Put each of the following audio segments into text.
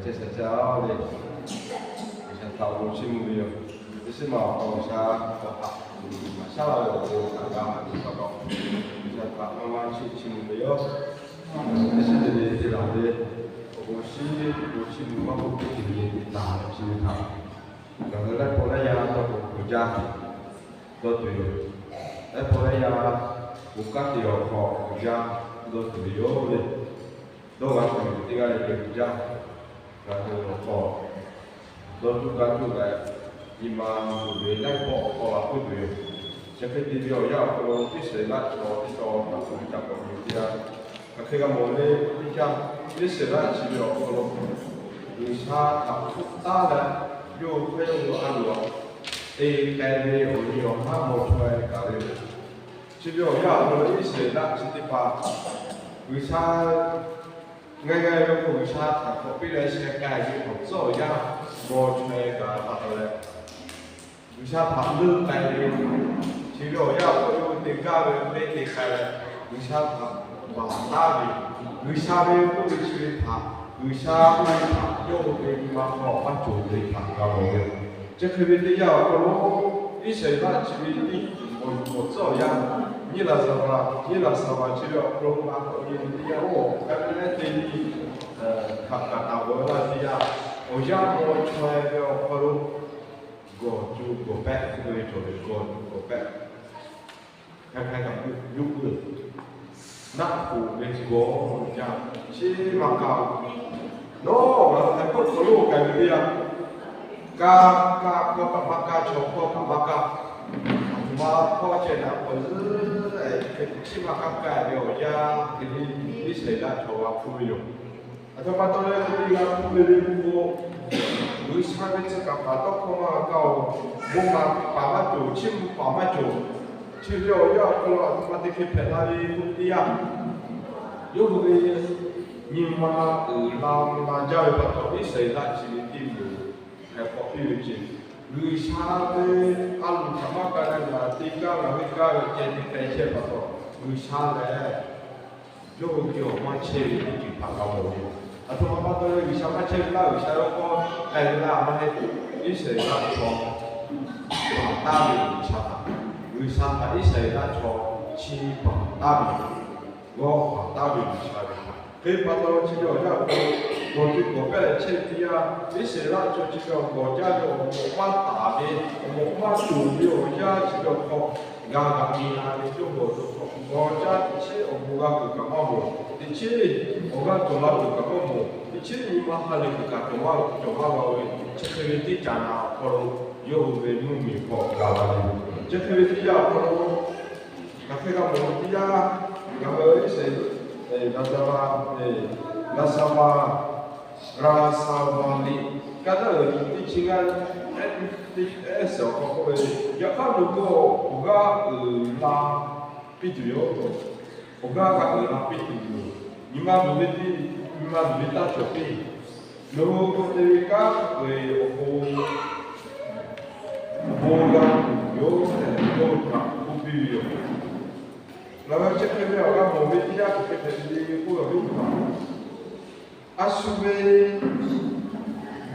Chehˇ sha caˇ le. G'uiˬsha htaꞈ awˬ bon chiˇ mvuh ve yoˬ. Teˇ shiˉ maˬ awˬ hk'aw G'uiˬsha awˬ htaꞈ maˍ shaˉ la ve awˬ bon htaꞈ g'a haꞈ ve pa taw, G'uiˬsha htaꞈ maˇ maˇ chiˇ chiˇ mvuh ve yoˬ. Teˇ shiˉ te le te laˬ ve, awˬ bon shiˉ awˬ bon chiˇ mvuh maˇ k'oˆ, teˇ ceuˬ le te taˍ ve chi ve htaꞈ ngaˬ hui laiˉ pawˆ laiˉ yaˇ dawˇ k'o hk'aw jaˇ dawˇ tuˬ yoˬ. Laiˉ pawˆ laiˉ yaˇ bon kanˉ te awˬ hk'aw hk'aw jaˇ dawˇ tuˬ ve yoˬ le. Dawˇ g'a tuˬ teˇ g'aˇ le le hk'aw jaˇ, ngaˬ hui awˬ hk'aw dawˇ tuˬ gaˇ tuˬ leh, nyi ma tuˬ ve laiˉ pawˆ awˬ hk'aw la puiˉ tuˬ yoˬ. Chi hk'e te ve awˬ yanˇ awˬ hk'aw lo Iˉsaˍreˍlaˆ chaw teˇ taw htaꞈ k'oˆ ve ca k'awꞈ nyi teˇ yanˇ, hk'aˬ hk'e g'a mawˬ le k'oˆ teˇ yanˇ, Iˉsaˍreˍlaˆ chi ve awˬ hk'aw lo G'uiˬsha htaꞈ hpuˇ taˉ leh, yawˇ hui hk'aˇ yawˇ hui a loˍ te k'ai ve awˬ nyi awˬ haˉ maw chaweh kaꞈ ve yoˬ. Chi ve awˬ yanˇ awˬ hk'aw lo Iˉsaˍreˍlaˆ chi teˇ hpaˍ G'uiˬsha ngaˬ hui ve k'o G'uiˬsha htaꞈ k'awꞈ piˇ leh sheh k'ai ve awˬ tcuhˉ awˬ yanˇ maw chaweh kaꞈ pa taw leh, G'uiˬsha htaꞈ leuˆ k'ai ve, chi ve awˬ yanˇ awˬ hk'aw lo te gaˇ ve leh te k'ai leh, G'uiˬsha htaꞈ baˬ taˉ ve, G'uiˬsha ve k'oˆ ve chi ve htaꞈ, G'uiˬsha k'oˆ ve htaꞈ yawˇ hui ve nyi ma hk'aw maˇ cawˬ ve htaꞈ g'a mawˬ ve. Chi hk'e ve teˇ yanˇ awˬ hk'aw lo Iˉsaˍreˍlaˆ chi ve teˇ ceuˬ awˬ tcuhˉ awˬ yanˇ, nyiˇ laˬ saˍ vaˍ, nyiˇ laˬ saˍ vaˍ chi ve awˬ hk'aw lo g'a k'awꞈ nyi ve teˇ yanˇ, oˇ hk'aˬ hk'e te nyi htaꞈ kaꞈ taˍ g'awˬ laˇ teˇ yanˇ, awˬ yanˇ maw chaweh ve awˬ hk'aw lo gawˬ cu gawˬ pehˆ k'oˆ ve cawˬ ve, gawˬ cu gawˬ pehˆ. Hk'aˬ hk'e kaꞈ yuˇ puiˉ naˆ hoꞈ ve gawˬ jaˇ, chi maˇ kaˇ. Nawˬ ngaˬ hui hk'aˬ hk'e k'oˆ k'awꞈ lo k'ai ve teˇ yanˇ, kaˇ kaˇ hkawˇ kaꞈ maˇ kaˇ, chaw hkawˇ kaꞈ maˇ kaˇ, aˬ htoꞈ ma hkawˇ ceh naˍ k'awꞈ zuhˆ, chi maˇ kaˇ kaˇ ve awˬ yanˇ hk'e le Iˉsaˍreˍlaˆ chaw g'a hpuˇ ve yoˬ. Aˬ htoꞈ ma pa taw leh hk'e te g'a hpuˇ ve le k'o, G'uiˬsha ve tcuh kaˍ paˍ tawˇ hkawˇ maˇ g'a kaˇ-oˬ. Bon maˍ paˍ maˇ cawˬ, chiˇ mvuh paˍ maˇ cawˬ. Chi ve awˬ yanˇ awˬ hk'aw lo aˬ htoꞈ ma te hk'e hpehꞈ la ve k'o teˇ yanˇ, yawˇ hui ve nyi ma uiˍ la mvuh la jaˇ ve pa taw, Iˉsaˍreˍlaˆ chi ve teˇ moˍ hk'a k'awꞈ piˇ ve ceh, G'uiˬsha ve a loˍ htaꞈ maˇ k'a leh ngaˬ te gaˇ ngaˬ hui gaˇ ve ceh te k'ai chehˇ pa taw, G'uiˬsha lehˬ yawˇ hui ve awˬ maˇ chehˇ ve teˇ ceuˬ htaꞈ g'a mawˬ ve. Aˬ htoꞈ ma pa taw leh G'uiˬsha maˇ chehˇ ve laˇ, G'uiˬsha yawˇ k'awˇ k'ai ve laˇ maˇ heˆ. Iˉsaˍreˍlaˆ chaw baˬ taˉ ve G'uiˬsha htaꞈ, G'uiˬsha htaꞈ Iˉsaˍreˍlaˆ chaw chi baˬ taˉ ve, g'awˇ baˬ taˉ ve G'uiˬsha ve htaꞈ hk'e pa taw, chi ve awˬ yanˇ awˬ hk'aw lo gawˬ cu gawˬ pehˆ chehˇ ve teˇ yanˇ, Iˉsaˍreˍlaˆ chaw chi ve awˬ gawˬ jaˇ ve awˬ moˍ maˇ taˍ ve, awˬ moˍ maˇ cawˬ ve awˬ yanˇ chi ve awˬ hk'aw g'a g'a nyi la ve yawˇ hui awˬ to hk'aw gawˬ jaˇ teꞈ chiˉ awˬ bon g'a kuiˬ kaꞈ maˇ mawˬ, teꞈ chiˉ awˬ g'aˇ cawˬ la kuiˬ kaꞈ maˇ mawˬ, teꞈ chiˉ nyi ma ha lehˬ kuiˬ kaꞈ cawˬ maˇ cawˬ maˇ g'a ve, chi hk'e ve teˇ caꞈ naˍ awˬ hk'aw lo yawˇ hui ve mvuhˇmiˬ hk'aw gaˬ la ve. Chi hk'e ve teˇ yanˇ awˬ hk'aw lo ngaˬ hk'e g'a mawˬ ve teˇ yanˇ, ngaˬ hui Iˉsaˍreˍlaˆ, Laˍzaˍvaˍ, Laˍzaˍvaˍ, Laˍzaˍvaˍ liꞈ kaˇ naˉ uiˍ teˇ chi ngaˇ, teˇ ehˉ suhˍ awˬ hk'aw k'oˆ ve, yaꞈ hk'aˇ nawˬ hui awˬ g'aˇ uiˍ la piˇ tuˬ yoˬ. Awˬ g'aˇ g'a uiˍ la piˇ tuˬ yoˬ. Nyi ma luˬ ve teˇ, nyi ma luˬ ve taˇ cawˬ piˇ. Nawˬ hui k'oˆ te ve kanˉ ve awˬ pon bon g'a tuˬ yoˬ tehꞈ yawˇ hui htaꞈ k'oˆ piˇ ve yoˬ. Ngaˬ hui chi hk'e ve awˬ g'aˇ mawˬ ve teˇ yanˇ hk'e hpehꞈ ve le k'oˆ ve awˬ viˉ teˇ hpaˍ, a shu ve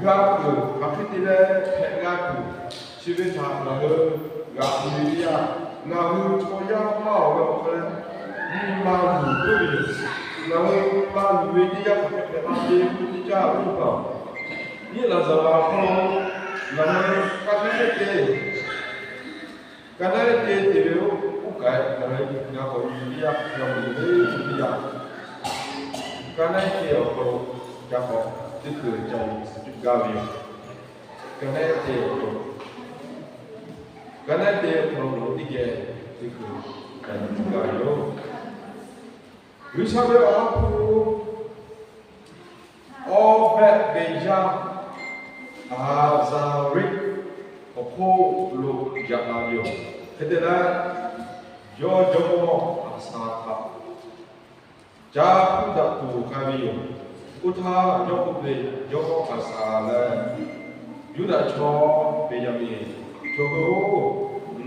g'a kuiˬ hk'aˬ hk'e te leh hpehꞈ g'a tuˬ, chi ve htaꞈ ngaˬ hui g'a hpu ve teˇ yanˇ, ngaˬ hui chaw yaˇ maˇ awˬ g'a hk'aw leh nyi ma luˬ puiˉ ve yoˬ. Ngaˬ hui nyi ma luˬ ve teˇ yanˇ hk'aˬ hk'e hpehꞈ la ve k'oˆ ve teˇ yanˇ awˬ viˉ teˇ hpaˍ, nyiˇ laˬ zaˍ laˬ hk'aw lo ngaˬ hui ka naˉ te Ka naˉ te te ve oˇ, oˇ kaꞈ ngaˬ hui g'a k'awꞈ nyi teˇ yanˇ hk'aˬ hk'e g'a mawˬ ve teˇ yanˇ, ka naˉ te awˬ hk'aw lo g'a k'awꞈ teˇ hkui ca nyi gaˇ ve yoˬ. Ka naˉ te awˬ hk'aw lo, ka naˉ te awˬ hk'aw lo teˇ geh teˇ hkui ca nyi gaˇ ve yoˬ. G'uiˬsha ve awˬ ha hpu awˬ behˆ ve yaˇ Aˍzaˍriˆ awˬ hk'oˆ lo yaꞈ la ve yoˬ. Hk'e te leh, yawˇ jawˇmawˇ Aˍsaˍ htaꞈ ca hpuˇ daꞈ tuˬ k'ai ve yoˬ. Oˇ htaˇ yawˇ k'oˆ ve, Jawˇmawˇ Aˍsaˍ leh Yuˇdaꞈ chaw Beˍyaˍmenˍ chaw hui-oˬ,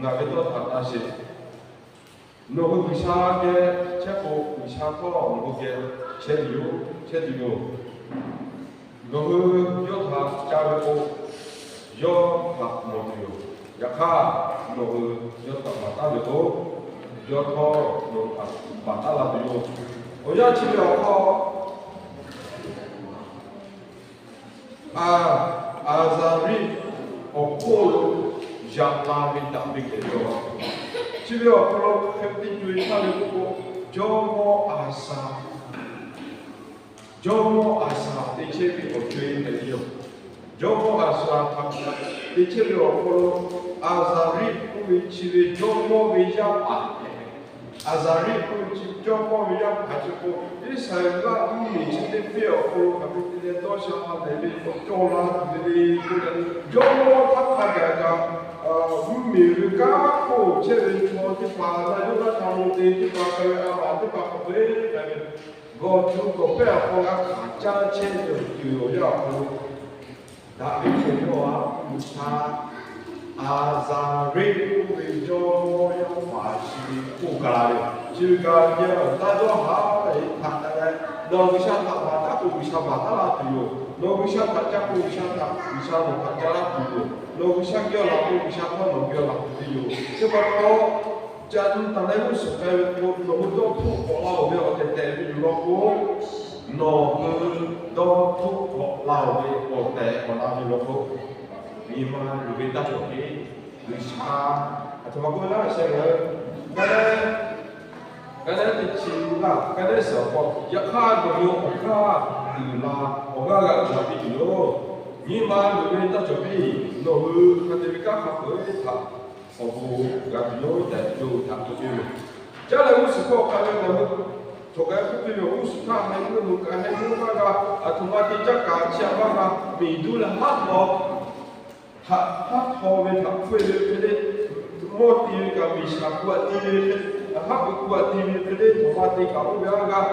ngaˬ ve tawˇ htaꞈ na sheˍ. Nawˬ hui G'uiˬsha geh chehˇ k'o, G'uiˬsha tawˇ nawˬ hui geh chehˇ tuˬ yoˬ, chehˇ tuˬ yoˬ. Nawˬ hui yawˇ htaꞈ ca ve k'o, yawˇ htaꞈ mawˬ tuˬ yoˬ. Yaꞈ hk'aˇ, nawˬ hui yawˇ htaꞈ baˬ taˉ ve k'o, yawˇ htawˇ nawˬ hui htaꞈ baˬ taˉ la tuˬ yoˬ. Awˬ yanˇ chi ve awˬ hk'aw, Aˍzaˍriˆ awˬ hk'oˆ lo yaꞈ la ve daꞈ ve kehˬ ve yoˬ. Chi ve awˬ hk'aw lo hk'e te co-e htaˇ ve k'oˆ k'o, jawˇmawˇ Aˍsaˍ, jawˇmawˇ Aˍsaˍ te chehˇ ve awˬ co-e hpehꞈ ve yoˬ. Jawˇmawˇ Aˍsaˍ htaꞈ te chehˇ ve awˬ hk'aw lo, Aˍzaˍriˆ k'oˆ ve chi ve jawˇmawˇ ve yaˇ paˍ hpehꞈ ve. Aˍzaˍriˆ k'oˆ ve chi jawˇmawˇ ve yaˇ paˍ chi k'o, Iˉsaˍreˍlaˆ mvuhˇmiˬ chi teˇ peˇ awˬ hk'aw lo hk'aˬ hk'e te leh dawˇ sha ha lehˬ ve k'awꞈ cawˇ la tuˬ ve le k'oˆ leh, jawˇmawˇ htaˇ hk'a gaˬ kaꞈ mvuhˇmiˬ ve kanˉ hk'oˆ chehˇ ve chaw teˇ hpaˍ, na yawˇ g'aˇ hk'a lo te teˇ hpaˍ k'ai ve, a maˍ teˇ hpaˍ k'awꞈ hpehꞈ k'ai ve, gawˬ tuˬ k'awꞈ pehˇ awˬ hk'aw g'a hkanˍ caˇ chehˇ ve awˬ ceuˬ awˬ yanˇ awˬ hk'aw lo daꞈ ve hk'e yawˇ a G'uiˬsha Aˍzaˍriˆ k'oˆ ve jawˇmawˇ yaˇ paˍ chi ve k'oˆ gaˬ la ve. Chi ve gaˬ ve awˬ taˇ dawˇ haˍ ve htaꞈ taˍ leh, nawˬ G'uiˬsha htaꞈ baˬ taˉ k'o G'uiˬsha baˬ taˉ laˇ tuˬ yoˬ. Nawˬ G'uiˬsha htaꞈ ca k'o G'uiˬsha htaꞈ, G'uiˬsha nawˬ htaꞈ ca laˇ tuˬ yoˬ. Nawˬ G'uiˬsha geh awˬ laˬ k'o G'uiˬsha htawˇ nawˬ geh awˬ laˬ tuˬ ve yoˬ. Chi pa taw, ca nyi taˍ leh g'uˇ suhˍ k'ai ve k'o, nawˬ hui dawˇ htoˆ k'awꞈ la-oˬ ve awˬ tehˬ tehˬ ve yoˬ law k'o, nawˬ hui dawˇ htoˆ k'awꞈ la-oˬ ve awˬ tehˬ k'awꞈ la ve law k'o, nyi ma luˬ ve taˇ cawˬ ve. G'uiˬsha, aˬ htoꞈ ma k'oˆ ve laˇ sheh gaˬ, ka leh, ka leh teˇ chi laˇ, ka leh suhˍ awˬ hk'aw, yaꞈ hk'aˇ nawˬ hui awˬ g'aˇ uiˍ la, awˬ g'aˇ g'a uiˍ la piˇ tuˬ yoˬ. Nyi ma luˬ ve taˇ cawˬ piˇ. Nawˬ hui hk'a te ve kanˉ hk'a peuˬ ve htaꞈ awˬ bon g'a tuˬ yoˬ tehꞈ yawˇ hui htaꞈ k'oˆ piˇ ve. Caˉ leh g'uˇ suhˍ hkawˇ k'ai ve ngaˬ hui cawˬ k'ai k'oˆ piˇ ve, g'uˇ suhˍ htaˇ hk'a hk'e meuˇ hui kaꞈ hk'e meuˇ maˇ g'a, aˬ htoꞈ ma te caˇ kaꞈ chi htaꞈ maˇ g'a, miˬ duˇ leh haˉ htaw, haˉ htaw ve htaꞈ hpfuhˇ ve hk'e le, mawˇ te ve kaꞈ miˬ shaˍ ku aꞈ te ve hk'e, haˉ pui ku aꞈ te ve hk'e le, htoꞈ ma te kaꞈ oˇ ve aˇ g'aˇ.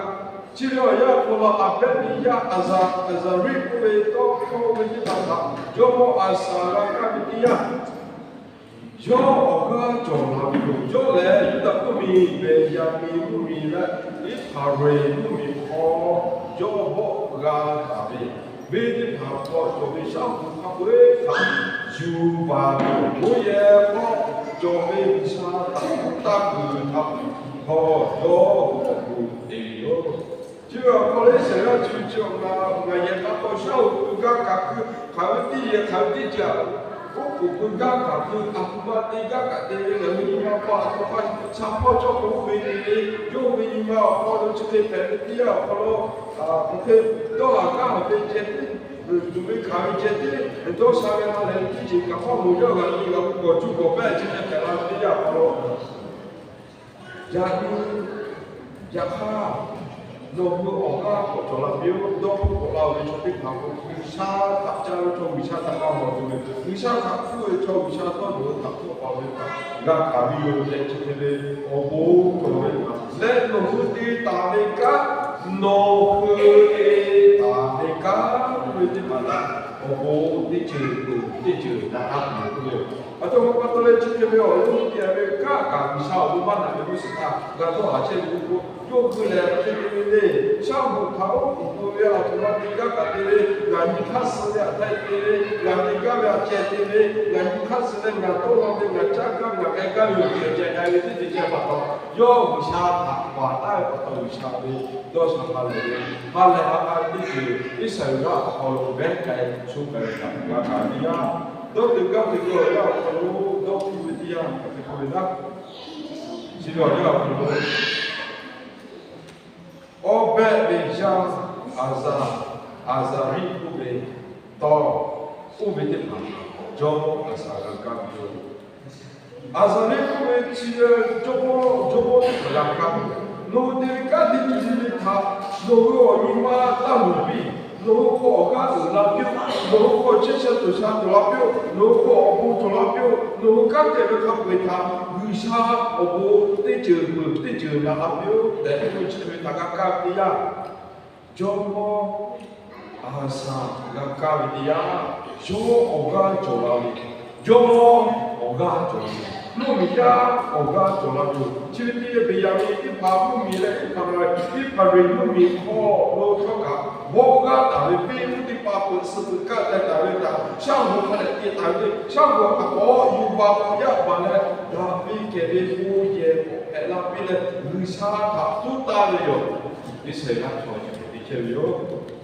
Chi ve awˬ yanˇ hk'aw lo Aˍbehˇ ve yaˇ Aˍzaˍriˆ k'oˆ ve tawˇ hkawˇ ve teˇ hpaˍ htaꞈ jawˇmawˇ Aˍsaˍ g'a kaˇ ve teˇ yanˇ, yawˇ awˬ g'aˇ cawˬ la ve yoˬ. Yawˇ lehˬ Yuˇdaꞈ mvuhˇmiˬ, Beˍyaˍmenˍ mvuhˇmiˬ leh Iˉhpaˍreˍ mvuhˇmiˬ hk'aw yawˇ bawˆ g'a taˍ ve, venˇ teˇ hpaˍ hk'aw cawˬ ve shaˉ hoꞈ hk'a peu-eˬ htaꞈ yuˬ baˬ ve yoˬ. Oˇ yehˬ hk'aw cawˬ ve G'uiˬsha htaꞈ hpu taˇ kuiˬ htaꞈ htawˇ yawˇ awˬ bon te ve yoˬ. Chi ve awˬ hk'aw lo Iˉsaˍreˍlaˆ chi chi awˬ na ngaˬ yehˬ pa taw shaˉ hoꞈ pui gaˇ kaꞈ keu, hk'aˬ ve teˇ yehˬ hk'aˬ ve teˇ ceuˬ oˉ k'oˍ pui gaˇ kaꞈ keu, aˬ htoꞈ ma te gaˇ kaꞈ te ve, ngaˬ hui nyi ma pa aˬ htoꞈ ma sha hpawˇ cawˇ k'o oˇ ve te ve, yawˇ hui ve nyi ma awˬ hk'aw lo chi hk'e hpehꞈ ve teˇ yanˇ awˬ hk'aw lo, hk'aˬ hk'e dawˇ haˍ gaˇ haˍ ve ceh tiˉ, tuˬ ve hkanˍ ve ceh tiˉ, dawˇ sha ve ha lehˬ ve teˇ ceuˬ kaꞈ hk'aw lo yawˇ g'a te g'a k'o, gawˬ cuˇ gawˬ pehˇ chi hk'e hpehꞈ la ve teˇ yanˇ awˬ hk'aw lo, yaꞈ nyi, yaꞈ hk'aˇ, nawˬ hui awˬ g'aˇ k'awꞈ cawˬ la piˇ-oˆ. Dawˇ hpfuhˆ k'awꞈ la-oˬ ve chaw teˇ hpaˍ k'o, G'uiˬsha htaꞈ ca ve chaw G'uiˬsha htaꞈ g'a mawˬ tuˬ ve, G'uiˬsha htaꞈ hpfuhˆ ve chaw G'uiˬsha htawˇ nawˬ hui htaꞈ hpfuhˆ paˍ ve htaꞈ g'a hkanˍ ve yoˬ tehꞈ chi hk'e ve awˬ bon cawˬ ve htaꞈ leh, nawˬ hui te taˍ ve kanˉ, nawˬ hui te taˍ ve kanˉ k'oˆ ve teˇ hpaˍ htaꞈ awˬ bon teˇ ceuˬ tuˬ teˇ ceuˬ na g'a tuˬ yoˬ k'oˆ ve yoˬ. Aˬ htoꞈ ma pa taw leh chi hk'e ve awˬ yanˇ teˇ yanˇ ve kanˉ kaꞈ G'uiˬsha awˬ bon maˇ naꞈ ve k'oˆ suhˍ htaˇ g'a dawˇ haˍ chehˇ ve k'o, yawˇ hui lehˬ hk'e te ve le. Shaˉ hoꞈ htaꞈ oˉ k'oˍ pui ve aˬ htoꞈ ma te gaˇ kaꞈ te ve, ngaˬ nyi hk'aˇ suh ve aꞈ htaˇ te ve, ngaˬ te gaˇ ve aꞈ ceh te ve, ngaˬ nyi hk'aˇ suh leh ngaˬ dawˇ law ve ngaˬ caˇ gaˇ ve ngaˬ k'ai gaˇ ve awˬ ceuˬ ceh k'ai ve teˇ ceuˬ ceh pa taw, yawˇ G'uiˬsha htaꞈ baˬ taˉ ve pa taw G'uiˬsha ve dawˇ sha ha lehˬ ve, ha lehˬ ha k'a ve teˇ ceuˬ Iˉsaˍreˍlaˆ awˬ hk'aw lo mehˉ k'ai sho k'ai ve htaꞈ g'a hkanˍ ve teˇ yanˇ, dawˇ te gaˇ ve teˇ yanˇ awˬ hk'aw lo dawˇ hpfuhˆ ve teˇ yanˇ hk'aˬ hk'e k'oˆ ve laˇ. Chi ve awˬ yanˇ awˬ hk'aw lo Awˇbehˆ ve yaˇ Aˍzaˍ, Aˍzaˍriˆ k'oˆ ve tawˇ, oˇ ve teˇ hpaˍ jawˇmawˇ Aˍsaˍ g'a kaˇ ve yoˬ. Aˍzaˍriˆ k'oˆ ve chi ve jawˇmawˇ, jawˇmawˇ teˇ hpaˍ g'a kaˇ ve yoˬ. Nawˬ hui te ve kanˉ teˇ ceuˬ le le htaꞈ nawˬ hui awˬ nyi ma taˇ luˬ piˇ. Nawˬ hui hk'aw awˬ g'aˇ uiˍ la piˇ-oˆ. Nawˬ hui hk'aw chehˇ sha cawˬ sha cawˬ la piˇ-oˆ. Nawˬ hui hk'aw awˬ bon cawˬ la piˇ-oˆ. Nawˬ hui kanˉ te ve hk'a peu-eˬ htaꞈ G'uiˬsha awˬ bon teˇ ceuˬ peuˬ teˇ ceuˬ naꞈ la piˇ-oˆ tehꞈ k'oˆ ve chi hk'e ve htaꞈ g'a kaˇ ve teˇ yanˇ, jawˇmawˇ Aˍzaˍ g'a kaˇ ve teˇ yanˇ, yawˇ awˬ g'aˇ cawˬ la ve, jawˇmawˇ awˬ g'aˇ cawˬ la ve, mvuhˇmiˬ yaˇ awˬ g'aˇ cawˬ la ve yoˬ. Chi ve teˇ yanˇ Beˍyaˍmenˍ teˇ hpaˍ mvuhˇmiˬ leh Iˉhpaˍreˍ, Iˉhpaˍreˍ mvuhˇmiˬ hk'aw lo htawˇ kaꞈ bawˆ g'aˇ taˍ ve venˇ teˇ hpaˍ k'o, Shaˉ hoꞈ htaꞈ k'awꞈ yuˬ baˬ k'awꞈ yaˇ baˬ leh, daꞈ ve kehˬ ve bon yehˬ k'awꞈ hpehꞈ la piˇ leh, G'uiˬsha htaꞈ tuˉ taˍ ve yoˬ. Iˉsaˍreˍlaˆ chaw chi hk'e te chehˇ ve yoˬ.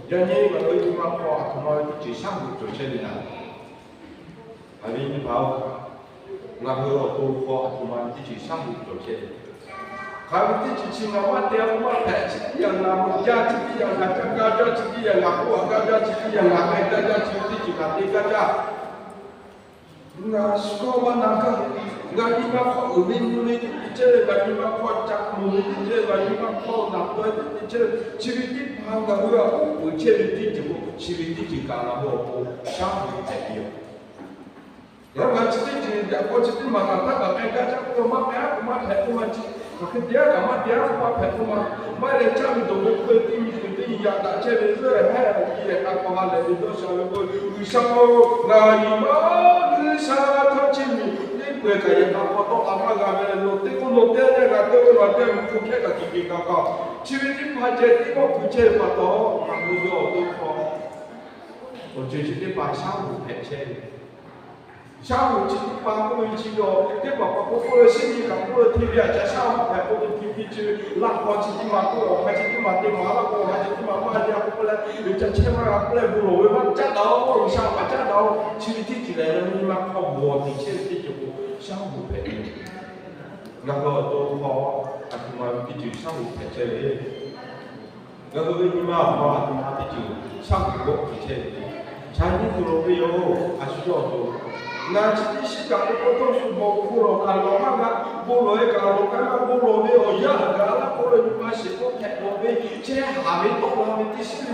Yaꞈ nyi ngaˬ hui nyi ma hk'aw aˬ htoꞈ ma ve teˇ ceuˬ shaˉ hoꞈ cawˬ chehˇ ve laˇ. Hk'aˬ ve nyi ma-oˬ, ngaˬ hui awˬ to hk'aw aˬ htoꞈ ma ve teˇ ceuˬ shaˉ hoꞈ cawˬ chehˇ ve. Hk'aˬ ve teˇ ceuˬ chi ngaˬ maˇ te-a k'o maˇ hpehꞈ, chi teˇ yanˇ ngaˬ mawˬ jaˇ, chi teˇ yanˇ ngaˬ caˇ gaˇ jaˇ, chi teˇ yanˇ ngaˬ k'oˆ gaˇ jaˇ, chi teˇ yanˇ ngaˬ k'ai gaˇ jaˇ, chi ve teˇ ceuˬ ngaˬ te gaˇ jaˇ. Ngaˬ shu hkawˇ maˇ na gaˇ ve, ngaˬ nyi ma hk'aw uiˍ ve mvuh ve teˇ ceuˬ chehˇ ve, ngaˬ nyi ma hk'aw ca mvuh ve teˇ ceuˬ chehˇ ve, ngaˬ nyi ma hk'aw naˬ pawehˇ ve teˇ ceuˬ chehˇ ve, chi ve teˇ hpaˍ ngaˬ hui a k'oˆ peuˬ chehˇ ve teˇ ceuˬ k'o, chi ve teˇ ceuˬ kaꞈ ngaˬ hui awˬ pon shaˉ hoꞈ hpehꞈ ve yoˬ. Ngaˬ hui ngaˬ chi teˇ ceuˬ yaꞈ k'aw chi teˇ maˬ kaꞈ htaˇ kaꞈ k'ai gaˇ jaˇ k'oˆ lo maˇ k'ai-a k'o maˇ hpehꞈ k'oˆ ma chi, hk'aˬ hk'e te-a kaꞈ maˇ te-a k'o maˇ hpehꞈ k'oˆ ma, maˇ heˆ leh caˇ ve dawˬ ve k'oˆ ve teˇ nyi tuˬ teˇ nyi yaꞈ daꞈ chehˇ ve zuhˆ-e hehˉ awˬ piˇ-e k'a k'aw ha lehˬ ve dawˇ sha ve k'oˆ ve, G'uiˬsha-oˬ, ngaˬ nyi ma G'uiˬsha htaˇ chi miˬ teˇ peu-eˬ kaꞈ yehˬ k'a k'aw tawˆ la maˇ g'a ve leh, nawˬ te k'oˆ nawˬ te-a leh g'a te-o, g'a te-a ve hpu hkehˉ kaꞈ tiꞈ keꞈ kaꞈ kaꞈ, chi ve teˇ hpaˍ ceh tiˉ kawˆ kuiˬ chehˇ ve pa taw, ngaˬ hui ve awˬ to hk'aw awˬ ceuˬ chi teˇ hpaˍ shaˉ hoꞈ hpehꞈ chehˇ ve. Shaˉ hoꞈ chi teˇ hpaˍ k'oˆ ve chi yaw teˇ hpaˍ pa k'oˆ k'oˆ ve, shinˉ nyi kaꞈ k'oˆ ve, hte ve aꞈ ca shaˉ hoꞈ hpehꞈ k'oˆ ve, hte ve chi laˇ hk'aw chi teˇ maˬ k'oˆ ve, awˬ ha chi teˇ maˬ te maˍ laˇ k'o, awˬ ha chi teˇ maˬ maˇ te-a k'oˆ leh, ve ca chehˇ maˇ g'a k'oˆ leh bon lawˬ ve maˇ caˉ daꞈ-oˬ, G'uiˬsha maˇ caˉ daꞈ-oˬ, chi ve teˇ ceuˬ lehˬ, nyi ma hk'aw g'awˬ tiꞈ chehˇ ve teˇ ceuˬ k'o, shaˉ hoꞈ hpehꞈ ve. Ngaˬ hui awˬ to hk'aw aˬ htoꞈ ma ve teˇ ceuˬ shaˉ hoꞈ hpehꞈ chehˇ ve. Ngaˬ hui ve nyi ma awˬ hk'aw aˬ htoꞈ ma teˇ ceuˬ shaˉ hoꞈ g'awˆ tiꞈ chehˇ ve, chaw nyiˇ tuˬ lo ve yoˬ. A shu yawˇ awˬ to ngaˬ chi teˇ shiˉ kaꞈ k'oˆ k'oˆ tawˇ shu bawˬ hk'oˆ lawˬ kaꞈ lawˬ maˇ g'a, bon lawˬ-e kaꞈ lawˬ k'ai maˇ, bon lawˬ ve awˬ yanˇ aꞈ gaˬ laˇ k'oˆ ve, nyi ma shiˍ k'oˆ hpehꞈ lawˬ ve, chehˇ haˍ ve tawˆ la ve teˇ shiˉ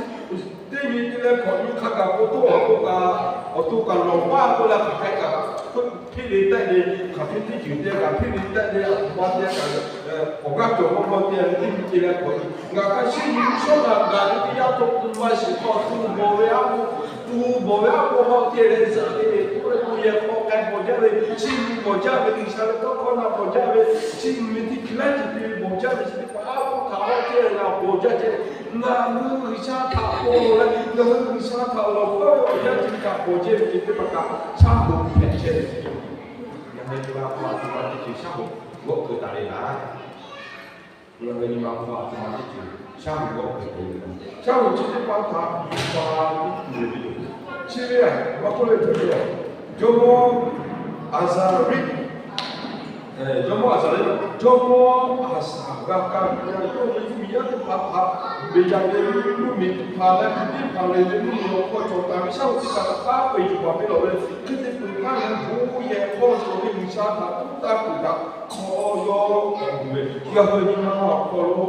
teˇ nyi te leh hkawꞈ nyi hk'a gaˬ k'o, to awˬ to kaꞈ, awˬ to kaꞈ lawˬ paˇ k'oˆ leh hk'aˬ hk'e kaꞈ hpiˇ ve tehˆ ve, hk'aˬ hk'e teˇ ceuˬ te kaꞈ hpiˇ ve tehˆ ve, a htoꞈ ma te kaꞈ awˬ g'aˇ cawˬ maˇ maˇ te ve teˇ nyi te leh hkawꞈ nyi, ngaˬ hk'a shinˉ nyi sawˉ naꞈ gaˬ ve teˇ yanˇ, to k'o maˇ shiˍ k'o, to bawˬ ve aˉ k'o, to bawˬ ve aˉ k'o hawˇ te leh zaꞈ ve k'oˆ leh, to yehˬ hk'aw k'ai bawˬ jaˇ ve, chiˇ mvuh bawˬ jaˇ ve, G'uiˬsha ve tawˇ hkawˇ na bawˬ jaˇ ve, chiˇ mvuh ve teˇ ceuˬ laiˉ ceuˬ te ve bawˬ jaˇ ve, chi teˇ hpaˍ aˉ k'oˆ htaꞈ hawˇ te leh ngaˬ bawˬ jaˇ ceh, ngaˬ hui G'uiˬsha htaꞈ paw lawˬ leh, ngaˬ hui G'uiˬsha htaꞈ lawˬ hkawˉ ve awˬ yanˇ ceuˬ kaꞈ bawˬ jaˇ ve ceh teˇ hpaˍ kaꞈ shaˉ hoꞈ hpehꞈ chehˇ ve. Ngaˬ hui nyi ma hk'aw aˬ htoꞈ ma teˇ ceuˬ shaˉ hoꞈ g'awˆ keu taˍ le laˇ. Ngaˬ hui nyi ma hk'aw aˬ htoꞈ ma teˇ ceuˬ shaˉ hoꞈ g'awˆ keu taˍ le laˇ. Shaˉ hoꞈ chi teˇ hpaˍ htaꞈ yuˬ pa tuˬ ve yoˬ. Chi ve maˇ k'oˆ ve hk'e, jawˇmawˇ Aˍzaˍriˆ, jawˇmawˇ Aˍzaˍriˆ, jawˇmawˇ Aˍsaˍ g'a kaˇ ve, yawˇ ve mvuhˇmiˬ yaˇ teˇ hpaˍ htaꞈ Beˍyaˍmenˍ ve mvuhˇmiˬ teˇ hpaˍ leh, teˇ hpaˍ lehˬ ve mvuhˇmiˬ awˬ hk'aw cawˬ taˍ ve shaˉ hoꞈ teˇ hpaˍ htaꞈ k'aˉ peu-eˬ yuˬ baˬ piˇ lawˬ ve, hk'e te peuˬ htaˇ leh bon yehˬ hk'aw cawˬ ve G'uiˬsha htaꞈ tuˉ taˇ kuiˬ htaꞈ hk'aw yawˇ k'awꞈ gu ve, ngaˬ hui nyi ma awˬ hk'aw lo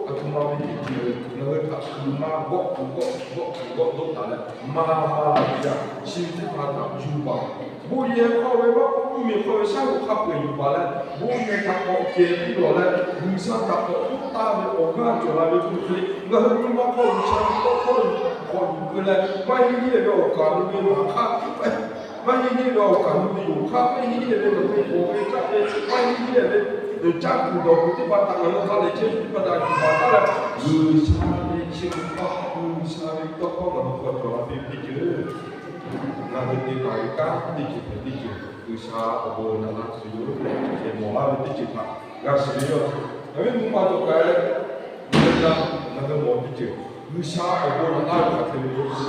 aˬ htoꞈ ma ve teˇ ceuˬ ngaˬ hui htaꞈ kuˬ ma g'awˆ kuˬ g'awˆ g'awˆ kuˬ g'awˆ dawˇ taˍ leh, maˇ maˇ la ve yaˇ chi teˇ hpaˍ htaꞈ yuˬ baˬ, bon yehˬ hk'aw ve maˇ k'oˆ, mvuhˇmiˬ hk'aw ve shaˉ hoꞈ hk'a peu-eˬ yuˬ baˬ leh, bon yehˬ htaꞈ k'awꞈ kehˬ piˇ lawˬ leh, G'uiˬsha htaꞈ k'awꞈ tuˉ taˇ ve awˬ g'aˇ cawˬ la ve k'oˆ ve, ngaˬ hui nyi ma hk'aw G'uiˬsha ve tawˇ hkawˇ k'awꞈ yuˬ keu leh, maˇ heˆ heˆ ve awˬ kaˍ lo ve maˍ hk'aˇ, maˇ heˆ heˆ ve awˬ kaˍ lo ve yoˬ hk'aˇ, maˇ heˆ heˆ ve ngaˬ hui bawˬ ve caˇ ve, maˇ heˆ heˆ ve caˇ kuiˬ dawˬ kuiˬ teˇ hpaˍ htaꞈ ngaˬ hui ha lehˬ chehˇ ve teˇ hpaˍ htaꞈ yuˬ baˬ taˉ leh, G'uiˬsha ve chi hpaˍ G'uiˬsha ve tawˇ hkawˇ ngaˬ hui hk'aw cawˬ la ve teˇ ceuˬ, ngaˬ hui te taˍ ve kanˉ teˇ ceuˬ hpehꞈ teˇ ceuˬ, G'uiˬsha awˬ bon naꞈ la tuˬ yoˬ tehꞈ, mawˬ laˇ ve teˇ ceuˬ htaꞈ g'a shiˍ ve yoˬ. Ngaˬ hui nyi ma cawˬ kaꞈ, ngaˬ hui mawˬ teˇ ceuˬ, G'uiˬsha awˬ bon naꞈ laˇ ve hk'a hk'e ve yoˬ.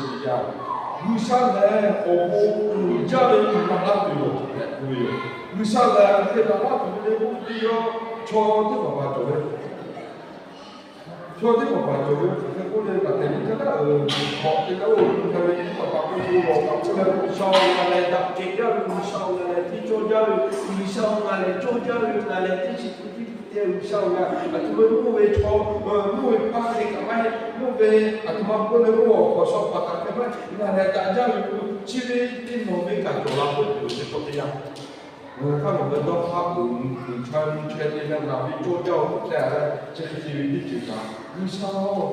G'uiˬsha lehˬ awˬ bon uiˍ jaˇ ve naꞈ laˇ tuˬ yoˬ tehꞈ k'oˆ ve yoˬ. G'uiˬsha lehˬ hk'aˬ hk'e naꞈ laˇ tuˬ ve le k'oˆ ve teˇ yanˇ, chaw teˇ hpaˍ hpaˍ cawˬ ve Chaw teˇ hpaˍ hpaˍ cawˬ ve hk'aˬ hk'e k'oˆ leh, ngaˬ tehꞈ nyi hk'e daꞈ, hk'awꞈ te leh oˇ hk'e ve teˇ hpaˍ hpaˍ k'oˆ k'oˆ lawˬ kaꞈ k'oˆ leh, G'uiˬsha-oˬ, ngaˬ lehˬ daꞈ kehˬ jaˇ ve, G'uiˬsha-oˬ, ngaˬ lehˬ teˇ cawˇ jaˇ ve, G'uiˬsha-oˬ, ngaˬ lehˬ cawˇ jaˇ ve, ngaˬ lehˬ teˇ shiˍ kuiˬ tiˇ kuiˬ te, G'uiˬsha-oˬ, ngaˬ aˬ htoꞈ ma mvuhˇ ve chaw, mvuhˇ ve hpaˇ hk'e kaꞈ maˇ heˆ, mvuhˇ ve aˬ htoꞈ ma k'oˆ leh mvuhˇ awˬ hk'awꞈ shaw hpaˍ kaꞈ hk'e maˇ heˆ, ngaˬ lehˬ daꞈ jaˇ ve k'o, chi ve teˇ nawˬ ve kaꞈ cawˬ la k'oˆ tuˬ ve k'oˆ teˇ yanˇ Ngaˬ hui hk'aˇ ngaˬ hui dawˇ hk'aˇ peuˬ, peuˬ chaw nyi chaweh te leh ngaˬ ve cawˇ jaˇ-oˬ tehꞈ leh, chi hk'e te ve teˇ ceuˬ kaꞈ, G'uiˬsha-oˬ,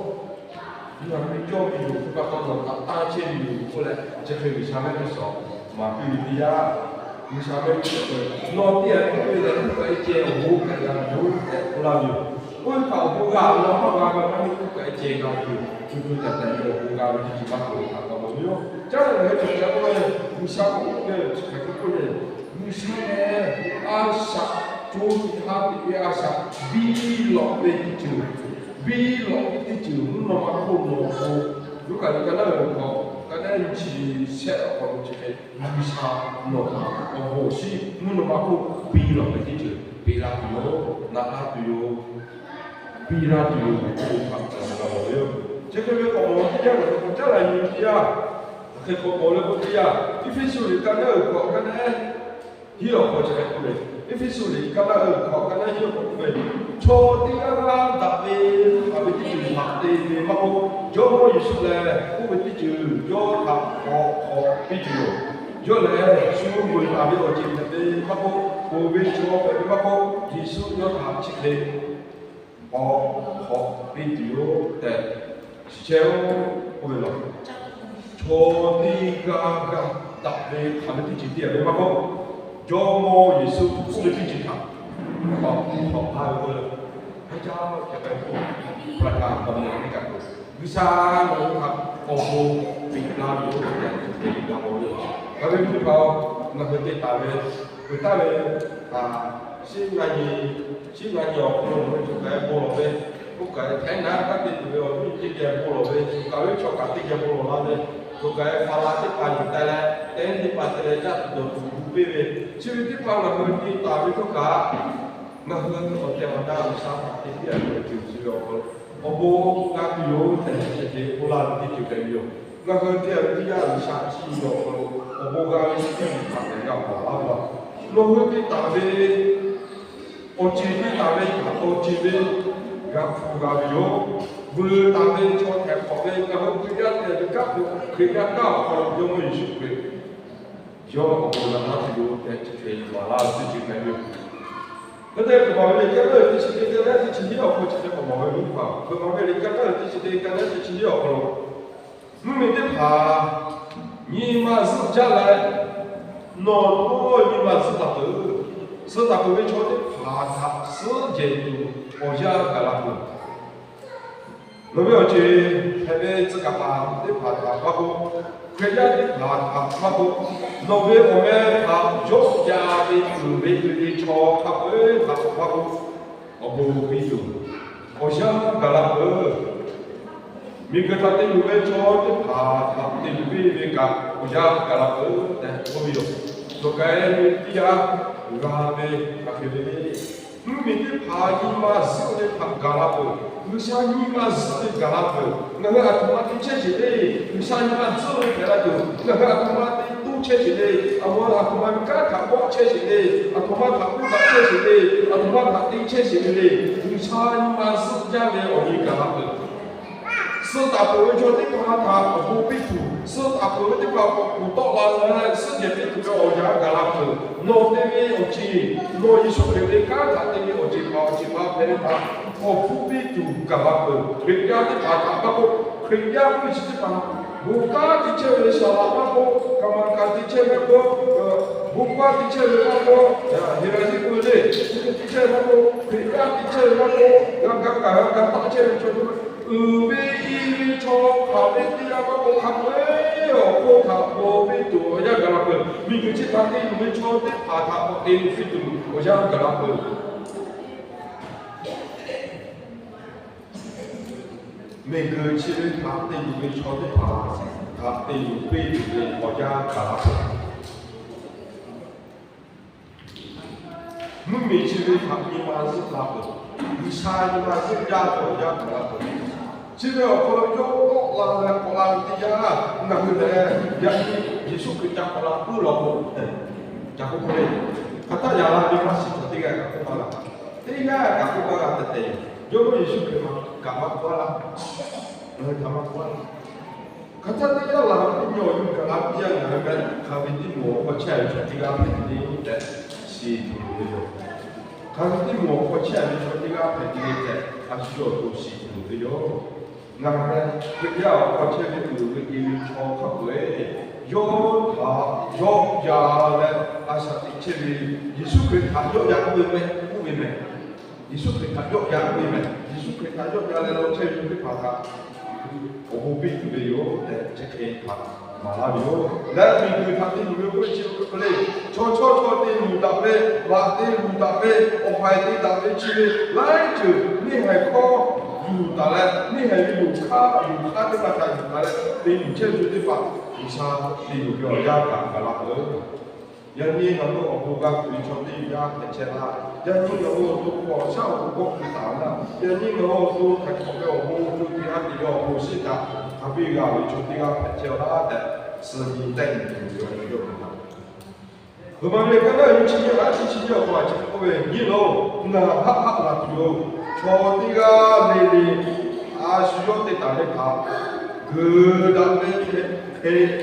ngaˬ ve cawˇ ve yoˬ, pa taw nawˬ htaꞈ taˇ chehˇ ve yoˬ k'oˆ leh, chi hk'e G'uiˬsha mehˆ g'uˇ suhˍ maˍ piˇ ve teˇ yanˇ, G'uiˬsha mehˆ g'uˇ suhˍ k'o, nawˬ teˇ g'aˇ tiˉ ve lehˬ, hk'aˬ hk'e ceh awˬ bon hpehꞈ g'a ve yoˬ tehꞈ k'oˆ laˇ ve yoˬ. Oˇ ve htaꞈ awˬ bon g'a ve la maˇ g'a ve maˇ heˆ, hk'aˬ hk'e ceh g'a ve yoˬ. Cuˇ cuˇ caˍ caˍ ve awˬ bon g'a ve teˇ ceuˬ maˇ k'oˆ ve htaꞈ k'awꞈ mawˬ ve yoˬ. Caˉ leh ngaˬ hui cawˬ ceh k'oˆ ve, G'uiˬsha k'oˆ ve chi hk'e k'oˆ le, G'uiˬsha lehˬ a shaꞈ co teꞈ ha teꞈ ve a shaꞈ biˇ lawꞈ ve teˇ ceuˬ, biˇ lawꞈ ve teˇ ceuˬ mvuhˇ naw ma hk'oˆ nawˬ awˬ pon, yoˬ kaꞈ leh ka naˉ ve hk'aw, ka naˉ nyi chi shehˆ awˬ hk'aw lo chi hk'e G'uiˬsha nawˬ htaꞈ awˬ hoꞈ shiˉ mvuhˇ naw ma hk'oˆ biˇ lawꞈ ve teˇ ceuˬ peꞈ laˇ tuˬ yoˬ, naꞈ laˇ tuˬ yoˬ, piˇ laˇ tuˬ yoˬ. Chi hk'e ve k'awꞈ mawˬ teˇ yanˇ, k'awꞈ caˉ la nyi teˇ yanˇ, hk'e k'awꞈ mawˬ leh k'oˆ teˇ yanˇ, Eˇfeˇsuꞈ liꞈ ka naˉ uiˍ hk'awꞈ ka naˉ hiˉ awˬ hk'aw chi hk'e k'oˆ ve, Eˇfeˇsuꞈ liꞈ ka naˉ uiˍ hk'awꞈ ka naˉ hiˉ awˬ hk'aw k'oˆ ve, chaw teˇ g'aˇ g'aˇ daꞈ ve hk'aˬ ve teˇ ceuˬ htaꞈ te ve maˇ k'oˆ, Jawˇmawˇ Yeˍsuˆ lehˬ k'oˆ ve teˇ ceuˬ yawˇ htaꞈ k'awꞈ k'awꞈ piˇ tuˬ yoˬ. Yawˇ lehˬ shu veuˬ taˍ ve awˬ ceuˬ hpehꞈ ve maˇ k'oˆ, ponˬ ve chaw hpehꞈ ve maˇ k'oˆ, Yeˍsuˆ yawˇ htaꞈ chi hk'e k'awꞈ hk'awꞈ piˇ tuˬ yoˬ tehꞈ, shiˍ chehˇ-oˆ k'oˆ ve laˬ. Chaw teˇ g'aˇ g'aˇ daꞈ ve hk'aˬ ve teˇ ceuˬ te ve maˇ k'oˆ, Jawˇmawˇ Yeˍsuˆ k'oˆ ve teˇ ceuˬ htaꞈ k'awꞈ hk'awꞈ laˇ ve k'oˆ ve, hk'aˬ htaˇ hk'e k'ai k'o, hpaˍ htaꞈ k'awꞈ mawˬ ve kaꞈ, G'uiˬsha ngaˬ hui htaꞈ awˬ bon piˇ laˇ ve yoˬ tehꞈ te g'a mawˬ ve yoˬ. Ngaˬ hui teˇ hpaˍ-oˬ, ngaˬ hui te taˍ ve, peuˬ taˍ ve, a, shiˉ ngaˇ nyi, shiˉ ngaˇ nyi awˬ hk'aw lo ngaˬ hui choˬ kaˬ e bon lawˬ ve, oˇ kaˬ e htaiˉ naˉ kaꞈ te tuˬ ve awˬ viˉ teˇ geh bon lawˬ ve, choˬ kaˬ ve chaw kaꞈ teˇ geh bon lawˬ laˇ ve, choˬ kaˬ e hpaˍ la teˇ hpaˍ yuˬ taˍ leh, teˇ nyi teˇ hpaˍ te leh caˇ tuˬ dawˬ tuˬ gu piˇ ve, chi ve teˇ hpaˍ ngaˬ hui te taˍ ve htawˇ kaꞈ, ngaˬ hui awˬ tehˬ awˬ na G'uiˬsha htaꞈ te piˇ a ve awˬ ceuˬ chi ve awˬ hk'aw lo awˬ bon g'a tuˬ yoˬ tehꞈ chi hk'e k'oˆ laˇ ve teˇ ceuˬ hpehꞈ ve yoˬ. Ngaˬ hui te a ve teˇ yanˇ G'uiˬsha chi ve awˬ hk'aw lo awˬ bon g'a ve teˇ ceuˬ htaꞈ ngaˬ hui g'a hpaˍ laˇ ve laˇ. Nawˬ hui te taˍ ve awˬ ceuˬ, te taˍ ve htaꞈ awˬ ceuˬ ve g'a hpu g'a ve yoˬ. Veuˬ taˍ ve chaw htehꞈ hk'awꞈ ve ngaˬ hui Hkriꞈ yaˇ tehꞈ ve kanˉ hpu, Hkriꞈ yaˇ kanˉ awˬ hk'aw lo Jawˇmawˇ Yeˍsuˆ Hkriꞈ yawˇ awˬ bon g'a laˇ tuˬ yoˬ tehꞈ chi hk'e maˍ laˇ ve teˇ ceuˬ hpehꞈ ve yoˬ. Hk'e te hk'awꞈ maˍ ve liꞈ ka naˉ uiˍ teˇ chi teˇ ka naˉ teˇ chi hiˉ awˬ hk'aw chi hk'e k'awꞈ maˍ ve liꞈ hpaˍ, hk'e maˍ ve liꞈ ka naˉ uiˍ teˇ chi teˇ ka naˉ teˇ chi hiˉ awˬ hk'aw lo, mvuhˇmiˬ teˇ hpaˍ nyi ma zuhˆ jaˇ leh, nawˬ htawˇ nyi ma zuhˆ la peuˬ. Suh taˍ peuˬ ve chaw teˇ hpaˍ htaꞈ suhˉ jehˬ tuˬ awˬ yanˇ gaˬ la peuˬ. Nawˬ ve awˬ ceuˬ hpehꞈ ve tcuh kaˍ paˍ teˇ hpaˍ htaꞈ maˇ k'oˆ, Hkriꞈ yaˇ teˇ hpaˍ htaꞈ maˇ k'oˆ, nawˬ ve awˬ meh htaꞈ yawˆ yan ve uiˍ ve uiˍ ve chaw hk'a peu-eˬ htaꞈ maˇ k'oˆ, awˬ bon piˇ tuˬ awˬ yanˇ gaˬ la peuˬ. Miˬguiˬ htaꞈ te luˬ ve chaw teˇ hpaˍ htaꞈ te luˬ piˇ ve kaꞈ awˬ yanˇ gaˬ la peuˬ tehꞈ k'oˆ ve yoˬ. Choˬ kaˬ e ve teˇ yanˇ g'a ve hk'a hk'e ve le. Mvuhˇmiˬ teˇ hpaˍ nyi ma zuhˆ ve htaꞈ gaˬ la peuˬ. G'uiˬsha nyi ma zuhˆ ve gaˬ la peuˬ. Ngaˬ hui aˬ htoꞈ ma te chehˇ sheˍ le. G'uiˬsha nyi ma zuhˆ ve hpehꞈ la tuˬ, ngaˬ hui aˬ htoꞈ ma te toˇ chehˇ sheˍ le. Aˬ htoꞈ ma aˬ htoꞈ ma ve kanˉ htaꞈ kawˆ chehˇ sheˍ le. Aˬ htoꞈ ma htaꞈ k'oˆ daꞈ chehˇ sheˍ le. Aˬ htoꞈ ma htaꞈ te chehˇ sheˍ le le. G'uiˬsha nyi ma zuhˆ jaˇ ve awˬ nyi gaˬ la peuˬ. Suh taˍ peuˬ ve chaw teˇ hpaˍ htaꞈ awˬ bon piˇ tuˬ, suh taˍ peuˬ ve teˇ hpaˍ k'awꞈ kuˬ tawˆ la leh suhˉ jehˬ piˇ tuˬ ve awˬ yanˇ gaˬ la peuˬ. Nawˬ te ve awˬ ceuˬ, nawˬ Yeˍsuˆ Hkriꞈ ve kanˉ htaꞈ te ve awˬ ceuˬ hpaˍ awˬ ceuˬ hpaˍ hpehꞈ ve htaꞈ k'awꞈ hpuˇ piˇ tuˬ gaˬ la peuˬ. Hkriꞈ yaˇ teˇ hpaˍ htaꞈ maˇ k'oˆ, Hkriꞈ yaˇ puiˉ chi teˇ hpaˍ, bon kanˉ te chehˇ ve saˍ laꞈ maˇ k'oˆ, kaˍ maˍ kaˍ te chehˇ ve maˇ k'oˆ, bon kanˉ te chehˇ ve maˇ k'oˆ, heˍraˍdiˆ k'oˆ ve le, te chehˇ ve maˇ k'oˆ, Hkriꞈ yaˇ te chehˇ ve maˇ k'oˆ, g'a ga kaꞈ g'a ga taˆ chehˇ ve chaw, uiˍ ve i ve chaw hk'aˬ ve teˇ g'aˇ maˇ k'oˆ, hk'a peu-eˬ awˬ hk'oˆ htaꞈ bon piˇ tuˬ awˬ yanˇ gaˬ la peuˬ. Miˬguiˬ chi htaꞈ te luˬ ve chaw teˇ hpaˍ htaꞈ k'awꞈ te luˬ piˇ tuˬ awˬ yanˇ gaˬ la peuˬ. Miˬguiˬ chi ve htaꞈ te luˬ ve chaw teˇ hpaˍ htaꞈ te luˬ piˇ tuˬ ve awˬ yanˇ gaˬ la peuˬ. Mvuhˇmiˬ chi ve htaꞈ nyi ma zuhˆ la peuˬ. G'uiˬsha nyi ma zuhˆ jaˇ ve awˬ yanˇ gaˬ la peuˬ. Chi ve awˬ hk'aw lo yawˇ k'awꞈ la leh k'awꞈ la ve teˇ yanˇ, ngaˬ hui lehˬ yaꞈ nyi Yeˍsuˆ Hkriꞈ ca k'awꞈ la puiˉ law k'o, ca k'oˆ k'oˆ le. Hk'aˬ htaˇ yaꞈ la ve maˇ shiˍ cawˬ teˇ g'aˇ kaꞈ k'oˆ maˇ g'a. Teˇ g'aˇ kaꞈ k'oˆ maˇ g'a tehꞈ tehꞈ, Jawˇmawˇ Yeˍsuˆ Hkriꞈ ma kaꞈ maˇ k'oˆ laˇ. Ngaˬ hui htaꞈ maˇ k'oˆ laˇ. Hk'aˬ htaˇ teˇ yanˇ laˬ ve teˇ nyi awˬ nyi gaˬ la piˇ yaˇ ngaˬ hui meh hk'aˬ ve teˇ moˍ awˬ hk'aw chehˇ ve chaw teˇ g'aˇ hpehꞈ ve le tehꞈ shiˍ tuˬ loˍ ve yoˬ. Hk'aˬ ve teˇ moˍ awˬ hk'aw chehˇ ve chaw teˇ g'aˇ hpehꞈ ve le tehꞈ a shu yawˇ awˬ to shiˍ tuˬ loˍ ve yoˬ. Ngaˬ hui Hkriꞈ yaˇ awˬ hk'aw chehˇ ve tuˬ ve te ve chaw hk'a peu-eˬ yawˇ htaꞈ yawˆ yan leh a shaꞈ teꞈ chehˇ ve Yeˍsuˆ Hkriꞈ htaꞈ yawˆ yan k'oˆ ve meh, k'oˆ ve meh. Yeˍsuˆ Hkriꞈ htaꞈ yawˆ yan k'oˆ ve meh. Yeˍsuˆ Hkriꞈ htaꞈ yawˆ yan leh law chehˇ ve chaw teˇ hpaˍ htaꞈ awˬ bon piˇ tuˬ ve yoˬ tehꞈ chi hk'e htaꞈ maˍ laˇ ve yoˬ. Leh miˬguiˬ htaꞈ te luˬ ve k'oˆ ve chi hk'e le, chaw chawˇ chaw te luˬ daꞈ ve, laꞈ te luˬ daꞈ ve, awˬ haiˬ te daꞈ ve chi ve laiˉ ceuˬ neˇ haiˬ hkawˇ yuˬ taˍ leh, neˇ haiˬ ve yonˍ hk'aˇ yonˍ hk'aˇ teˇ hpaˍ htaꞈ yuˬ taˍ leh te luˬ chehˇ ve teˇ hpaˍ, G'uiˬsha te luˬ ve awˬ yanˇ kaꞈ gaˬ la peuˬ. Yaꞈ nyi ngaˬ hui awˬ bon g'a tuˬ ve chaw teˇ g'aˇ hpehꞈ chehˇ laˇ. Yaꞈ nyi ngaˬ hui awˬ to hk'awꞈ shaˉ awˬ bon g'awˇ kuiˬ taˍ laˇ. Yaꞈ nyi ngaˬ hui awˬ to hk'aˬ hk'awꞈ ve awˬ bon awˬ to te g'a te ve awˬ bon shiˉ kaꞈ, hk'a biˇ g'a ve chaw teˇ g'aˇ hpehꞈ chehˇ laˇ tehꞈ, suh nyi tehˆ nyi tuˬ ve awˬ ceuˬ yawˇ ve htaꞈ Roˉmaꞈ ve ka naˉ nyi chi nyiˇ chi nyiˇ awˬ hk'aw a chi k'oˆ ve, Nyi loˬ, ngaˬ haˆ haˆ la tuˬ yoˬ. Chaw teˇ g'aˇ le le a shu yawˇ te taˍ ve htaꞈ g'uiˬ daꞈ ve hk'e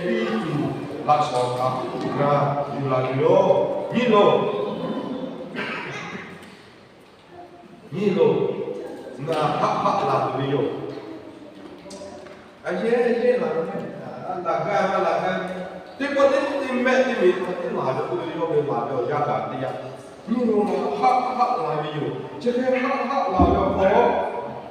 piˇ tuˬ laꞈ shawˍ htaꞈ ngaˬ yuˬ laˬ tuˬ yoˬ. Nyi loˬ, nyi loˬ, ngaˬ haˆ haˆ la tuˬ ve yoˬ. A yehˇ yehˇ laˬ ve, laˬ gaˇ maˇ laˬ gaˇ, teˇ pawˆ teˇ teˇ mehˆ teˇ ve hk'a teˇ laˬ ve k'oˆ ve yawˇ ve laˬ ve awˬ yanˇ gaˬ teˇ yanˇ, nyi loˬ, ngaˬ haˆ haˆ la ve yoˬ. Chi hk'e haˆ haˆ la ve awˬ hk'aw,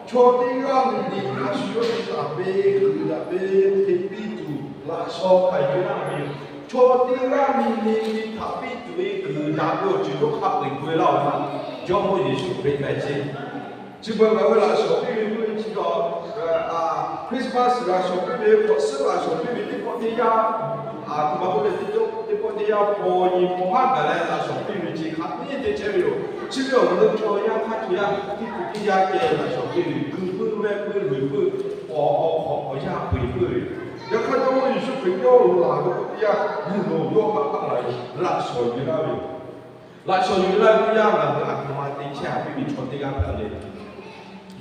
chaw teˇ g'aˇ le le a shu yawˇ te taˍ ve g'uiˬ daꞈ ve hk'e piˇ tuˬ laꞈ shawˍ htaꞈ yuˬ laˇ ve yoˬ. Chaw teˇ g'aˇ le le htaꞈ piˇ tuˬ ve g'uiˬ daꞈ ve awˬ ceuˬ yawˇ hk'a peu-eˬ peuˬ laˇ ve maˇ, Jawˇmawˇ Yeˍsuˆ Hkriꞈ hpehꞈ chehˇ. Chi beuꞈ ngaˬ hui laꞈ shawˍ piˇ ve k'oˆ ve chi kaꞈ, Christmas laꞈ shawˍ piˇ ve, hk'awꞈ suhˉ laꞈ shawˍ piˇ ve teˇ pawˆ teˇ yanˇ, a htoꞈ ma k'oˆ leh teˇ pawˆ teˇ yanˇ paw nyi paw haˉ gaˬ leh laꞈ shawˍ piˇ ve chi hk'aˬ hk'e te chehˇ ve yoˬ. Chi ve awˬ lawn chaw yaˇ hk'aˇ chaw yaˇ teˇ hkui teˇ yanˇ keh laꞈ shawˍ piˇ ve, g'uiˬ puiˉ mehˆ puiˉ luˬ puiˉ, awˬ hk'awꞈ awˬ yaˇ peu-eˬ puiˉ ve. Yaꞈ hk'aˇ Jawˇmawˇ Yeˍsuˆ Hkriꞈ yawˇ laˬ ve k'o teˇ yanˇ, nyi loˬ, yawˇ haˆ haˆ la ve, laꞈ shawˍ yuˬ laˇ ve yoˬ. Laꞈ shawˍ yuˬ laˇ ve teˇ yanˇ, ngaˬ hui a htoꞈ ma te chehˇ a piˇ ve chaw teˇ g'aˇ hpehꞈ le.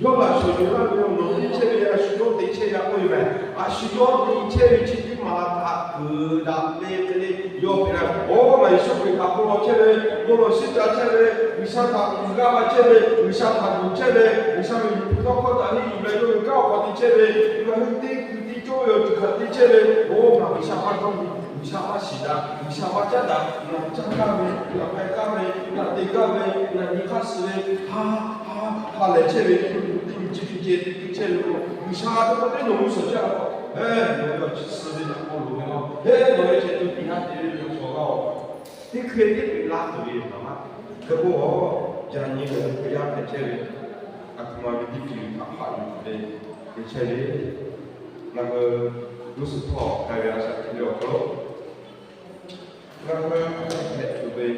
Yawˇ laꞈ shawˍ yuˬ laˇ ve awˬ lawn te chehˇ ve, a shu yawˇ te chehˇ ve a k'oˆ ve meh. A shu yawˇ te chehˇ ve chi teˇ maˬ htaꞈ g'uiˬ daꞈ ve hk'e le yawˇ hpehꞈ la ve. Oˇ, ngaˬ Yeˍsuˆ Hkriꞈ htaꞈ bon lawˬ chehˇ ve, bon lawˬ shiˉ ca chehˇ ve, G'uiˬsha htaꞈ uiˍ g'aˇ va chehˇ ve, G'uiˬsha htaꞈ yuˬ chehˇ ve, G'uiˬsha ve liꞈ hpu tawˇ hkawˇ htaꞈ henˇ yuˬ leh yawˇ ve kanˉ awˬ hk'aw te chehˇ ve, ngaˬ hui teˇ kuiˬ teˇ cawˇ ve awˬ ceuˬ htaꞈ te chehˇ ve, oˇ, ngaˬ G'uiˬsha maˇ dawˇ nyi, G'uiˬsha maˇ shiˍ daꞈ, G'uiˬsha maˇ caˉ daꞈ, ngaˬ caˇ gaˇ ve, ngaˬ k'ai gaˇ ve, ngaˬ te gaˇ ve, ngaˬ nyi hk'aˇ suh ve, ha ha ha lehˬ chehˇ ve, teˇ nyi chi hk'e ceh te te chehˇ ve k'o, G'uiˬsha teˇ pawˆ teˇ nawˬ g'uˇ suhˍ jaˇ k'o, heˉ, nawˬ ve awˬ chi suh ve htaꞈ k'aw loˍ ve laˇ, heˉ, nawˬ ve ceh tuˬ piˇ haˉ te ve ve chaw g'aˇ-oˬ, teˇ hkui teˇ hkui laˇ tuˬ ve yoˬ. Hk'aˬ ma hk'e k'o, yaꞈ nyi ngaˬ hui Hkriꞈ yaˇ hpehꞈ chehˇ ve, a htoꞈ ma ve teˇ ceuˬ htaꞈ haꞈ yuˬ tuˬ ve hpehꞈ chehˇ ve, ngaˬ hui g'uˇ suhˍ htawˇ k'ai ve a shaꞈ teꞈ ve awˬ hk'aw lo, ngaˬ hui hpehꞈ tuˬ ve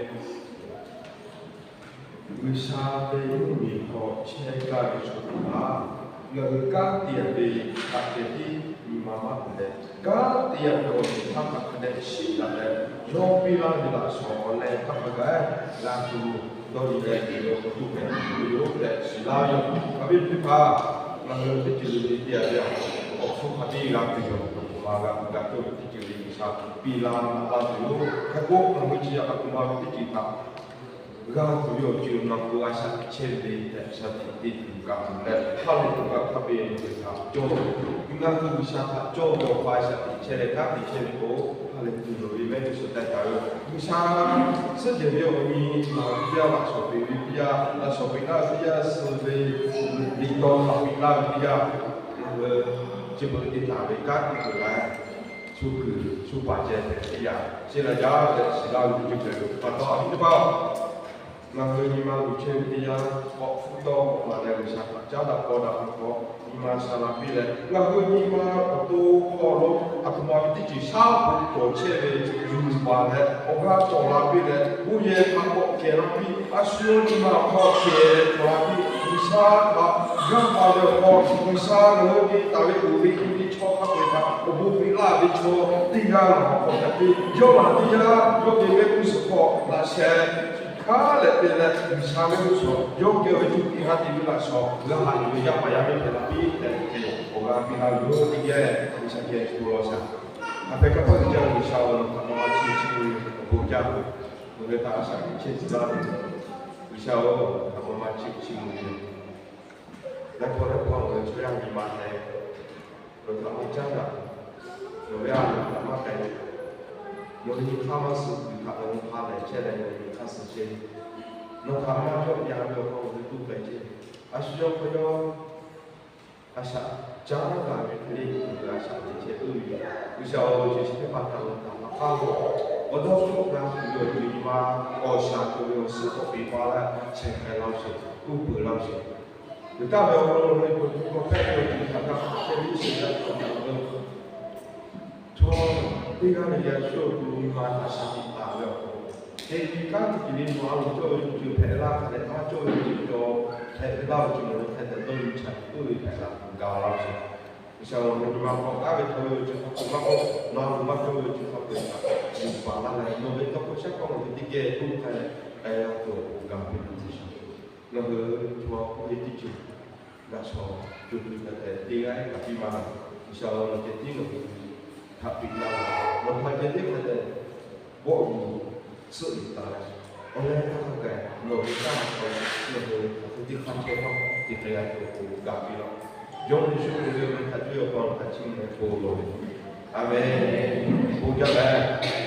G'uiˬsha ve mvuhˇmiˬ hk'aw chehˇ gaˇ ve chaw teˇ hpaˍ, ngaˬ hui kanˉ te-a ve hk'a hk'e tiˉ nyi ma maˇ hpehꞈ leh, kanˉ te-a ve awˬ ceuˬ htaˇ hk'a hk'e leh shiˍ daꞈ leh, yawˇ piˇ laˇ ve laꞈ shawˍ awˬ leh hk'a hk'a gaˬ g'a tuˬ dawˇ nyi leh, awˬ to hpehꞈ tuˬ ve yoˬ tehꞈ shiˍ laˇ ve yoˬ. Hk'a biˇ teˇ hpaˍ, ngaˬ hui teˇ ceuˬ le le te-a ve awˬ hpfuhˇ hk'a biˇ g'a tuˬ yoˬ. Awˬ to ma g'a tuˬ g'a cawˇ ve teˇ ceuˬ le G'uiˬsha piˇ laˇ laˇ tuˬ yoˬ. Hk'e k'o, ngaˬ hui chi a htoꞈ ma ve teˇ ceuˬ htaꞈ g'a tuˬ ve awˬ ceuˬ ngaˬ hui a shaꞈ teꞈ chehˇ ve tehꞈ shaꞈ teꞈ te tuˬ kaꞈ tuˬ leh, ha lehˬ tuˬ kaꞈ hk'a peu-eˬ ve htaꞈ cawˇ ve, ngaˬ hui G'uiˬsha htaꞈ cawˇ ve awˬ hk'aw a shaꞈ teꞈ chehˇ leh kanˉ te chehˇ ve k'o, ha lehˬ tuˬ loˍ ve mehˆ g'uˇ suhˍ tehꞈ taˍ ve, G'uiˬsha suhˉ jehˬ ve awˬ nyi maˍ piˇ-a, laꞈ shawˍ peꞈ ve piˇ-a, laꞈ shawˍ peꞈ laˇ ve piˇ-a, suh ve liꞈ dawˇ htaꞈ piˇ laˇ ve piˇ-a, ngaˬ hui chi beuꞈ te taˍ ve kanˉ te tuˬ leh, shu kuiˬ shu paˍ ceh hpehꞈ ve teˇ yanˇ, chi lehˬ jaˇ tehꞈ shiˍ laˇ ve teˇ ceuˬ hpehꞈ ve pa taw, a viˉ teˇ hpaˍ, ngaˬ hui nyi ma luˬ chehˇ ve teˇ yanˇ, k'awꞈ hpfuhˇ dawˇ k'awꞈ la leh G'uiˬsha htaꞈ caˉ daꞈ paw daꞈ ve hk'aw, nyi ma sha la piˇ leh, ngaˬ hui nyi ma awˬ to hk'aw lo a htoꞈ ma ve teˇ ceuˬ shaˉ hoꞈ cawˬ chehˇ ve yuˬ baˬ leh, awˬ g'aˇ cawˬ la piˇ leh, bon yehˬ htaꞈ k'awꞈ kehˬ la piˇ, a shu yawˇ nyi ma awˬ hk'aw kehˬ leh cawˬ la piˇ, G'uiˬsha htaꞈ g'aˇ pa ve awˬ hk'aw, G'uiˬsha ngaˬ hui te taˍ ve uiˍ ve i ve chaw hk'a peu-eˬ htaꞈ awˬ bon piˇ laˇ ve chaw teˇ g'aˇ ngaˬ awˬ hk'aw hpehꞈ piˇ, yawˇ laˬ teˇ yanˇ yawˇ ve mehˆ g'uˇ suhˍ hk'aw laꞈ sheh hkanˉ leh te leh, G'uiˬsha mehˆ g'uˇ suhˍ yawˇ geh ve cuˇ piˇ haˉ te ve laꞈ shawˍ g'a haꞈ yuˬ ve yaˇ paˍ yaˇ miˇ hpehꞈ la piˇ tehꞈ hk'e awˬ g'aˇ piˇ laˇ ve yoˬ. Teˇ geh G'uiˬsha geh tuˬ law shaˍ. A hpehꞈ kaˇ paˆ uiˍ jaˇ ve G'uiˬsha-oˬ, hk'aˬ ma ma chi chi ve awˬ bon jaˇ ve, nawˬ ve htaꞈ a shaꞈ teꞈ chehˇ tcuh laˇ ve, G'uiˬsha-oˬ, hk'aˬ ma ma chi chi mvuhˇ miˬ leh hpaw leh hpaw ve chaw yaˇ nyi ma hpehꞈ, nawˬ htaꞈ maˇ caˉ daꞈ, nawˬ ve a loˍ htaꞈ maˇ k'ai, nawˬ ve nyi hk'aˇ maˇ suh tuˬ htaꞈ nawˬ ve hk'a lehˬ chehˇ leh nawˬ ve nyi hk'aˇ suh chehˇ, nawˬ htaꞈ maˇ cawˇ ya ve awˬ hk'aw nawˬ ve tuˇ k'ai chehˇ. A shu yawˇ hk'aw yawˇ a shaꞈ caˉ daꞈ ve hk'e le, a shaꞈ teꞈ chehˇ ve yoˬ. G'uiˬsha-oˬ, chi chi teˇ hpaˍ htaꞈ ngaˬ htaꞈ maˇ k'aˉ-oˬ. Awˬ dawˇ hk'aw g'a tuˬ ve awˬ ceuˬ nyi ma awˬ shaˍ cawˬ ve awˬ suhˉ k'awꞈ peꞈ pa laˇ, shehˍ hk'ai laˇ-oˬ sheˍ, uˉ peunˍ laˇ-oˬ sheˍ. G'uiˬ taˍ ve awˬ hk'aw lo ve k'o, teˇ pawˆ hpehꞈ ve awˬ ceuˬ htaꞈ g'a hk'aˬ hk'e ve sheˍ g'a hk'aˬ hk'e ve chaw teˇ g'aˇ ve yaꞈ shu awˬ hk'aw lo nyi ma htaꞈ shaˍ tiꞈ taˍ ve awˬ hk'aw lo, te nyi kanˉ teˇ ceuˬ le maˇ lo cawˇ ve awˬ ceuˬ hpehꞈ laˇ hk'aˬ lehˬ, maˇ cawˇ ve awˬ ceuˬ cawˬ hpehꞈ ve laˇ awˬ ceuˬ lo hk'e tehꞈ dawˇ nyi chaꞈ tuˬ k'oˆ ve hpehꞈ la tuˬ gaˬ laˇ sheˍ. G'uiˬsha-oˬ, nyi ma hk'aw k'aˉ ve htaꞈ ve awˬ ceuˬ hk'a peu-eˬ maˇ k'oˆ, maˇ lo maˇ cawˇ ve awˬ ceuˬ hk'a peu-eˬ htaꞈ yuˬ paˍ laˇ leh, nawˬ ve tawˇ hkawˇ shaˉ hkawˇ nawˬ ve teˇ geh toˇ k'ai leh, k'ai g'a tuˬ awˬ pon gaˬ ve teˇ ceuˬ sheˍ. Ngaˬ hui chaw k'oˆ ve teˇ ceuˬ g'a shaw co co taiˍ taiˍ teˇ g'aˇ kaꞈ piˇ maˇ g'a. G'uiˬsha-oˬ, nawˬ ceh tiˉ nawˬ hui htaꞈ piˇ laˇ, nawˬ htaꞈ ceh tiˉ hk'a dehꞈ bawˆ yuˬ tsuhˆ yuˬ taˍ leh, awˬ leh htaˇ hk'a gaˬ nawˬ ve kanˉ hk'aw nawˬ hui hk'aˬ hk'e teˇ hk'aˇ chehˇ hk'aˇ te hk'a g'a tuˬ awˬ pon gaˬ piˇ laˇ. Yawˇ Yeˍsuˆ Hkriꞈ ve awˬ meh htaꞈ cuˇ ve awˬ pa htaꞈ chiˇ mvuh leh bon lawˬ ve. A menˬ. Bon jaˇ leh